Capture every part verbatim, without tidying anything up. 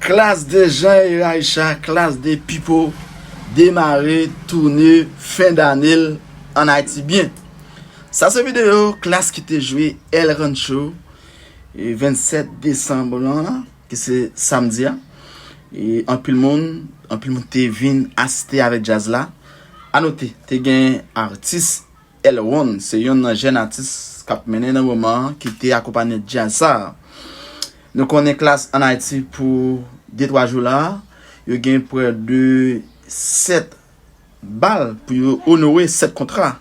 Klass de Jean Herard Richard, Klass de Pipo, demare toune fen dane l ann Ayiti byen. Sa se videyo Klass ki te jwe El Rancho, e, vennsèt desanm lan, ki se samdi a. E anpil moun, anpil moun te vin asiste avèk djaz la. A note, te gen atis Elwon, se yonn nan jèn atis k ap mennen nan moman an, ki te akonpanye djaz sa a. Nou konnen Klass ann Ayiti pou de twa jou la, yo gen prè de sèt bal pou yo onore sèt kontra.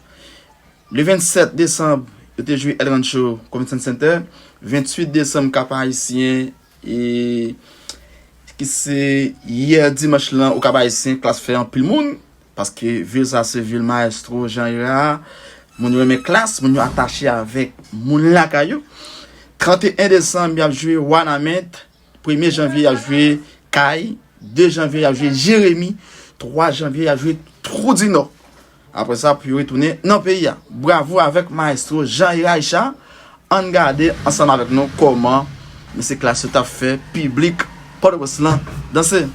Le vennsèt desanm, yo te jwe El Rancho Convention Center. Venntuit desanm, Kap Ayisyen, e ki se yè dimanch lan o Kap Ayisyen, Klass fè anpil moun. Paske vil sa se vil Maestro Jean Herard. Moun yo renmen Klass, moun yo atache avèk moun lakay yo. Tranteyen desanm, y ap jwe Wanament. Premye janvye, y ap jwe Kay. De janvye, y ap jwe Jeremi. Twa janvye, y ap jwe Twou di Nò. Apre sa, pou yo retounen nan peyi a. Bravo avèk Maestro Jean Herard Richard. Ann gade ansanm avèk nou kòman mesye Klass yo t ap fè piblik Pòtoprens lan danse.